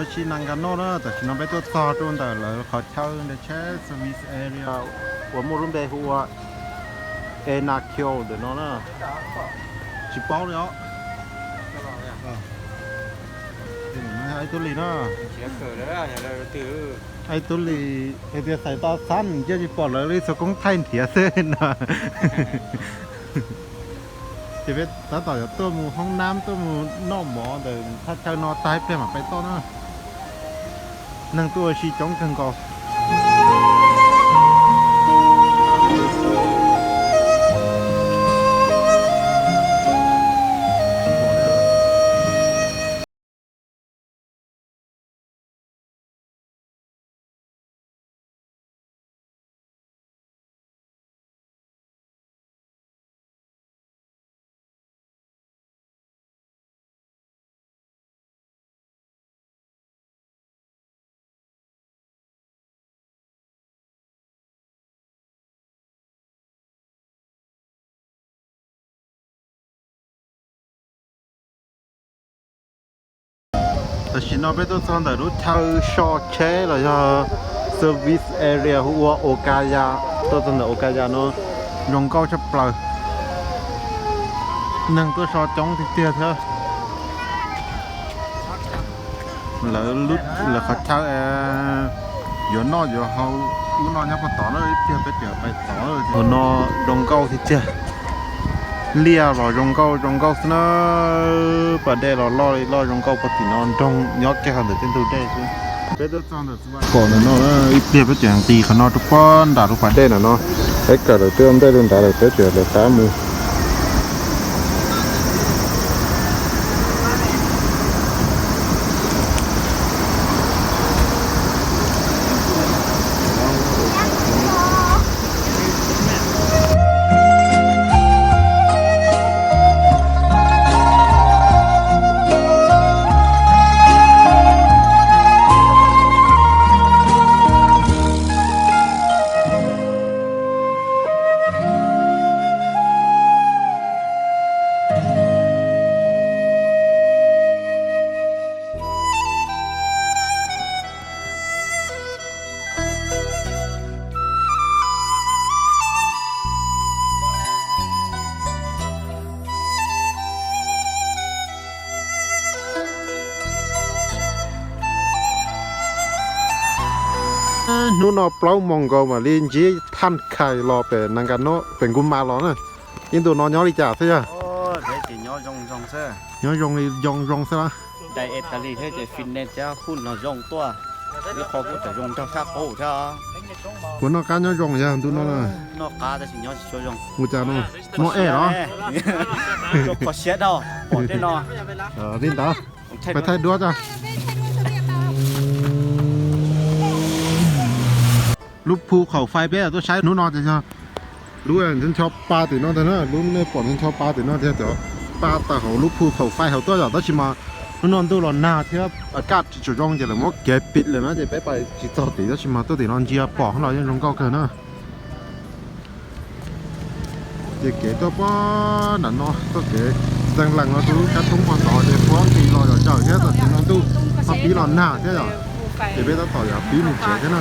Tsis Nagano na, tam sim no peb tuaj txog rau ntawm lawv qhov chaw ntawd, service area uas muaj lub npe hu ua Enakyo ntawm no na. Tsis paub li os. Ib tug li na. Ib tug li hais tias xais tau xab nyiaj tsis pom lawv li, xuas koob thaij nrhiav xwb no. Ces peb tab tom yuav tuaj mus hoob nab, tuaj mus noj mov ntawm thaj chaw no tag ib pliag mam pais toj na. Neeg tuaj ua si coob kawg nkaus. Tam sim no peb tuaj txog ntawm lub chaw so tsheb los yog service area hu ua Okaya. Tuaj txog ntawm Okaya no zoo nkauj tshaj plaws. Neeg tuaj so coob tiag tiag thiab. Lawv, lawv qhov chaw yuav noj yuav haus ub no nyob puag tod na, ib pliag peb tseem pais tod. Tus no zoo nkauj tiag tiag. Liaj los zoo nkauj zoo nkauj xwb na. Pas dej los loj li loj zoo nkauj puag tim no, nroog nyob kiag hauv ntawm tej ntug dej xwb. Peb tuaj txog ntawm pom ntawm no, ib pliag peb tseem nqis qhov no rau puag nram lub pas dej ntawm no. Peb kawm lawv twb ua ntej rau nrad lawm, peb tseem lawv qab mus. Hnub no plaub moos nkaus mam li ntsib thaj khais los pem Nagano, pem Nkuj Mas los na. Ib ntu no nyob li cas xwb yog? Nyob zoo li zoo zoo xwb. Kuv noj qab nyob zoo yog ntu no na. Ua cas no, muaj ej los? Li ntawd, pais thaij duab tso. Lub phu khaum fais peb tuaj saib hnub no ces yog lub ncho pa tim no ntag na, lub nej pom ncho pa tim no tiag, cov pa tawm hauv lub phu khaum fais hauv tuaj yom. Tab sis mas hnub no ntuj los nag thiab kaj tsis tshua zoo ces lawv muab kev pim lawm na, ces peb pais tsis txog tid, tab sis mas tuaj tim no ntsia pom los yeej zoo nkauj kawg na. Ces kev tuaj puag nram no, txoj kev ntxeev lees no rau lub kab thoob puag tod ces puag nqis los zom zaws thiab, tam sim no ntuj ho pib los nag thiab yom. Ces peb tab tom yuav pib mus tsev thiab na.